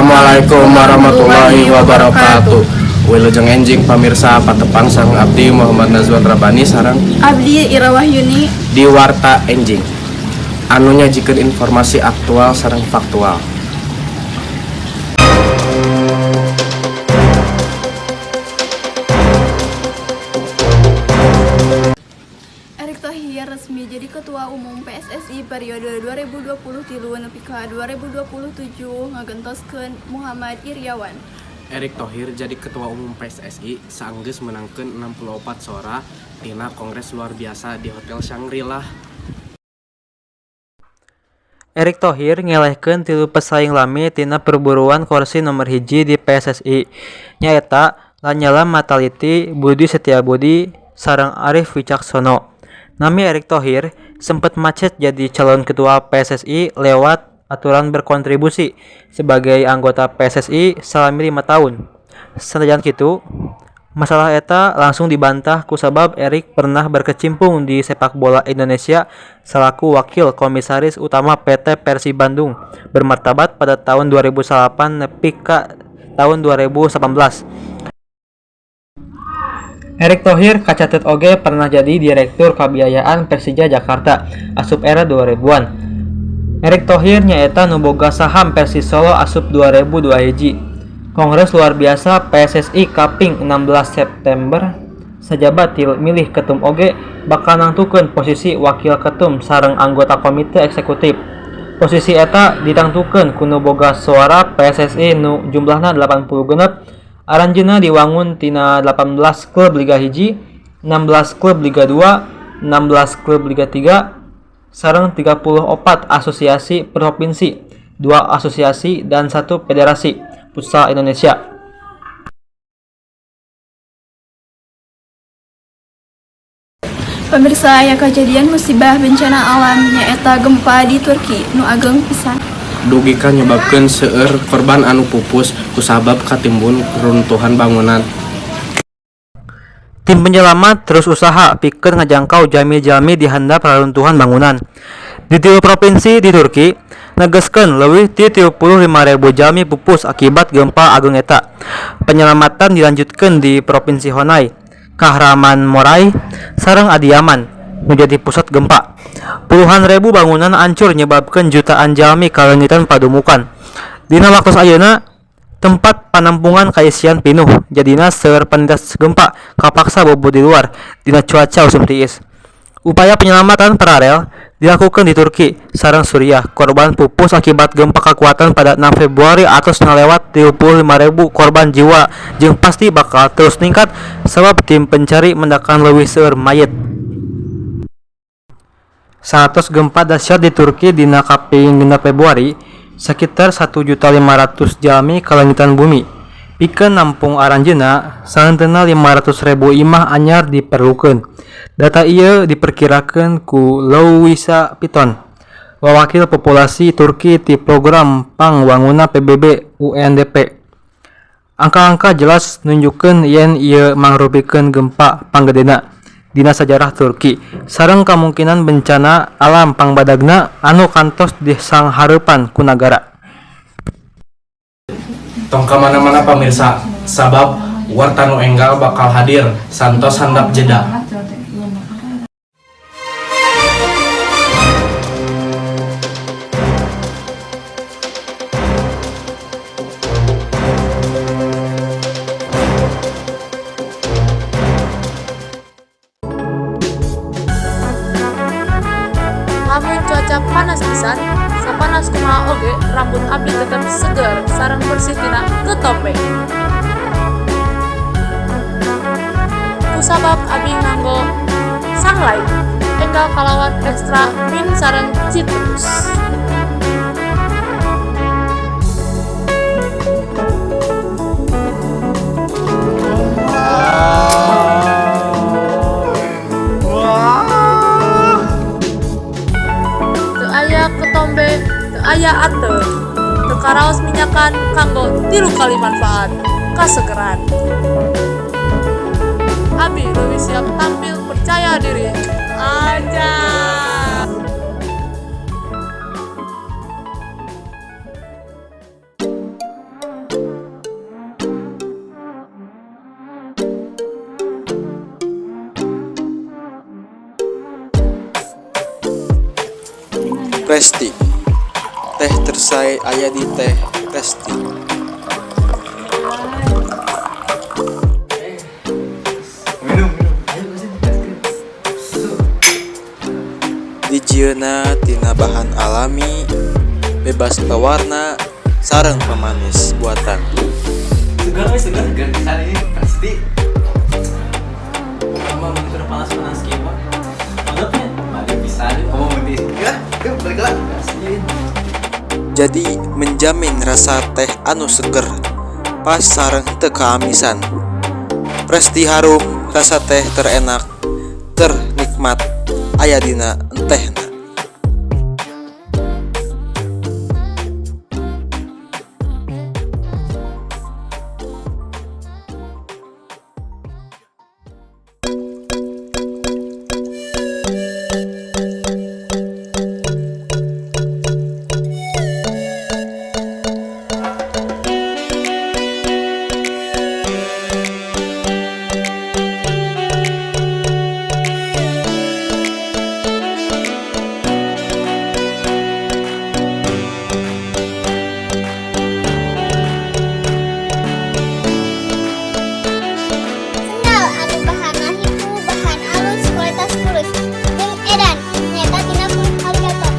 Assalamualaikum warahmatullahi wabarakatuh. Wilujeng enjing pamirsa, patepang sareng abdi Muhammad Nazwan Rabani sareng Abdi Ira Wahyuni di Warta Enjing anu nyajikeun informasi aktual sareng faktual. Erick Thohir resmi jadi Ketua Umum PSSI periode 2023 nepi ka 2027 ngagentoskeun Muhammad Iriawan. Erick Thohir jadi Ketua Umum PSSI saenggeus meunangkeun 64 sora tina Kongres Luar Biasa di Hotel Shangri-La. Erick Thohir ngelehkeun tilu pesaing lami tina perburuan korsi nomer hiji di PSSI, nyaeta LaNyalla Mattalitti, Budi Setiabudi, sareng Arief Wicaksono. Nami Erick Thohir sempet macet jadi calon ketua PSSI lewat aturan berkontribusi sebagai anggota PSSI salami 5 tahun. Sanajan kitu, masalah eta langsung dibantah kusabab Erick pernah berkecimpung di sepak bola Indonesia selaku Wakil Komisaris Utama PT Persib Bandung bermartabat pada tahun 2008 nepi ka tahun 2018. Erick Thohir kacatet oge pernah jadi Direktur Kabiayaan Persija Jakarta asup era 2000-an. Erick Thohir nyaeta nu boga saham Persis Solo asup 2021. Kongres Luar Biasa PSSI kaping 16 September sajaba ti milih ketum oge bakal nangtukeun posisi wakil ketum sareng anggota komite eksekutif. Posisi eta ditangtukeun ku nu boga soara PSSI nu jumlahna 86. Aranjeunna diwangun tina 18 klub Liga 1, 16 klub Liga 2, 16 klub Liga 3, sareng 34 asosiasi provinsi, 2 asosiasi dan 1 federasi futsal Indonesia. Pemirsa, aya kejadian musibah bencana alam nyaeta gempa di Turki nu ageng pisan. Dugi ka nyebabkeun seueur korban anu pupus kusabab katimbun reruntuhan bangunan. Tim penyelamat terus usaha pikeun ngajangkau jalmi-jalmi di handap reruntuhan bangunan. Di tilu provinsi di Turki, negeskeun leuwih ti 35.000 jalmi pupus akibat gempa ageng eta. Penyelamatan dilanjutkeun di Provinsi Honai, Kahramanmaras, sareng Adiyaman nu jadi pusat gempa. Puluhan ribu bangunan ancur nyebabkeun jutaan jalmi kaleungitan padumukan. Dina waktos ayeuna tempat panampungan kaisian pinuh, jadina seueur penintas gempa kapaksa bobo di luar dina cuaca usum tiis. Upaya penyelamatan paralel dilakukan di Turki sareng Suriah. Korban pupus akibat gempa kekuatan pada 6 Februari atos ngalewat 35.000 korban jiwa jeung pasti bakal terus ningkat sabab tim pencari mendakan leuwih seueur mayit. Saatos gempa dahsyat di Turki dina kaping 6 Februari, sakitar 1.500.000 jalmi kaleungitan bumi. Pikeun nampung aranjeunna, sahenteuna 500.000 imah anyar diperlukeun. Data ieu diperkirakeun ku Louisa Piton, wawakil populasi Turki ti Program Pangwangunan PBB UNDP. Angka-angka jelas nunjukkeun yen ieu mangrupikeun gempa panggedena dina sajarah Turki sareng kamungkinan bencana alam pangbadagna anu kantos disanghareupan ku nagara. Tong kamana-mana pamirsa, sabab warta nu enggal bakal hadir santos handap jeda. Lamun cuaca panas pisan, sapanas kumaha oge rambut abdi tetep seger sareng bersih tina ketombe. Kusabab abdi nganggo Sunlight enggal kalawan ekstra mint sareng citrus. Teu aya ketombe, teu aya ateung, teu karaos minyakan kanggo 3 kali manfaat kasegeran. Abi leuwih siap tampil percaya diri. Anjay. wae aya di teh Presti. Dijieunna tina bahan alami, bebas pewarna, sareng pemanis buatan. Segar we segar. Segar pisan ini pasti. Kamu mun keur panas-panas kieu mah. Mantapnya, mantap pisan. Kamu mun di. Ya, yuk balik lah. Jadi menjamin rasa teh anu seger, pas sareng teu kaamisan. Presti harum rasa teh terenak, ternikmat aya dina entehna. Sendal anu bahanna hipu, bahan alus, kualitas mulus, jeung edan nyaeta tina kulit aligator.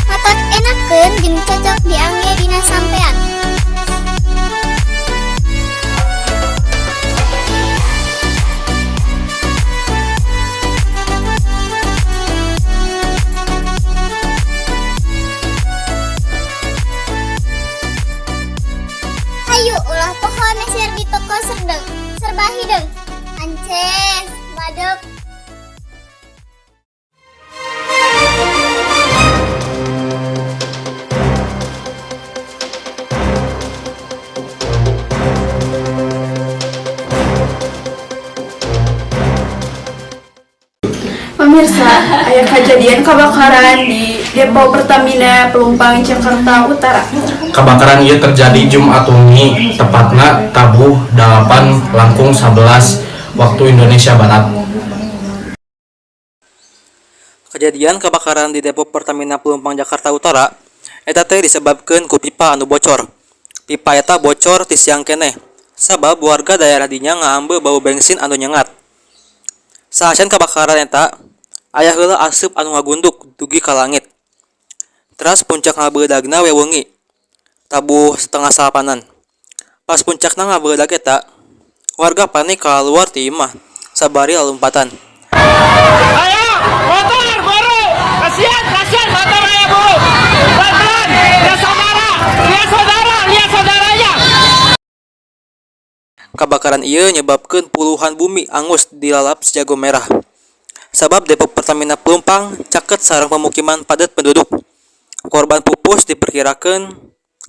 Matak enakeun jeung cocok diangge dina sampean. Hayu ulah poho meser di toko Serdeng, serba hideung. Ances, madep. Pemirsa, aya kejadian kebakaran di Depo Pertamina Pelumpang, Jakarta Utara. Kebakaran ieu terjadi Jumat wengi, tepatna tabuh 7.50 waktu Indonesia Barat. Kejadian kebakaran di Depo Pertamina Pelumpang Jakarta Utara eta teh disebabkeun ku pipa anu bocor. Pipa eta bocor ti siang keneh sabab warga daerah dinya ngaambe bau bensin anu nyengat. Saacan kebakaran eta aya heula aseup anu ngagunduk dugi ka langit. Teras puncak ngabeuleudagna we wengi tabuh 8.30-an. Pas puncakna ngabeuledag eta, warga panik kaluar ti imah sabari lalumpatan. Ayo, motor baru. Kasihan, kasihan motor saya buru. Pelan-pelan, lihat saudara, lihat saudara, lihat saudaranya. Kabakaran ieu nyebabkeun puluhan bumi angus dilalap si jago merah. Sabab Depo Pertamina Pelumpang caket sareng pemukiman padet penduduk. Korban pupus diperkirakeun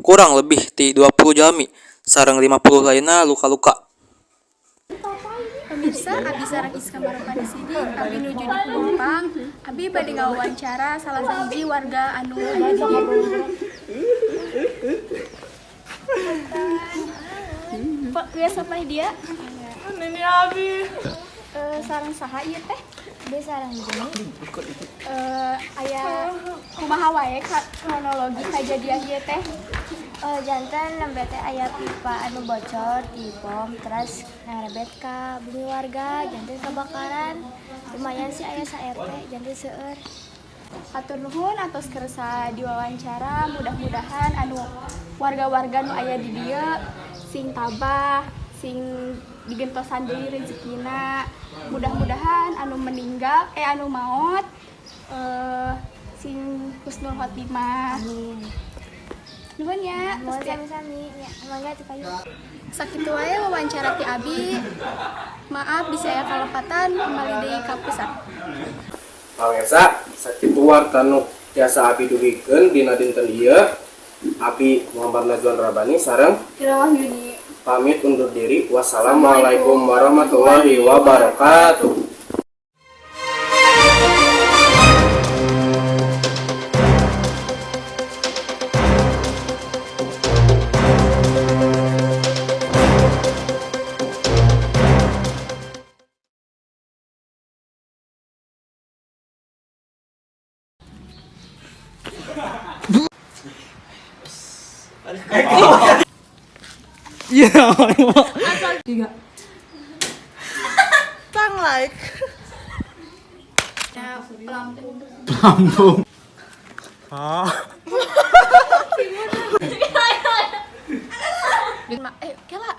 kurang lebih ti 20 jalmi sareng 50 lainna luka-luka. Pemirsa, Abi sareng Iska Maropa di sini, Abi nuju di Pelumpang. Abi bade ngawawancara salah sahiji warga anu aya di dieu. Pak, biasa apa dia? Ini Abi. Sareng saha ieu teh? Be sareng Jeni. Aya kumaha wae ka kronologi kajadian ieu teh? Janten nembe teh aya pipa anu bocor di pom terus ngarebet ka bumi warga, janten kebakaran. Lumayan sih aya sa RT, janten seueur. Hatur nuhun atos kersa diwawancara, mudah-mudahan anu warga-warga nu aya di dieu sing tabah, sing digentosan deui rezekina. Mudah-mudahan anu meninggal anu maot sing husnul khotimah. Amin. Nuhun ya. Nuhun sami-sami. Ya, mangga teh payu. Sakitu wae wawancara ti abi. Maaf bisa aya kalepatan, kembali deui ka pusat. Pamirsa, sakitu warta nu tiasa abi dugikeun dina dinten ieu. Abi Muhammad Najwan Rabani sareng Ira Wahyuni. Pamit undur diri. Wassalamualaikum warahmatullahi wabarakatuh. Iya. Tiga. Tang like. Pelampung. Pelampung. Eh, kela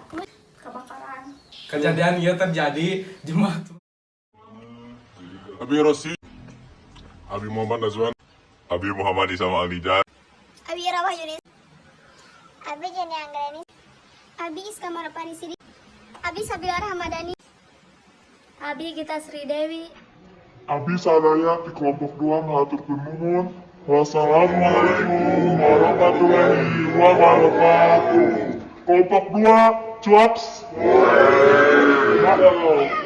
kebakaran. Kejadian ieu terjadi Jumat. Abi Rossi, Abi Muhammad Nazwan, Abi Muhammad Isam Alija. Abi Rawah Yunis, Abi Jenny Anggreni, Abi Iska Marapani Sidi, Abi Sabila Ramadhani, Abi Gita Sri Dewi. Abi sadaya di kelompok 2 ngahaturkeun nuhun. Wassalamualaikum warahmatullahi wabarakatuh. Kelompok 2, cuaps. Wow.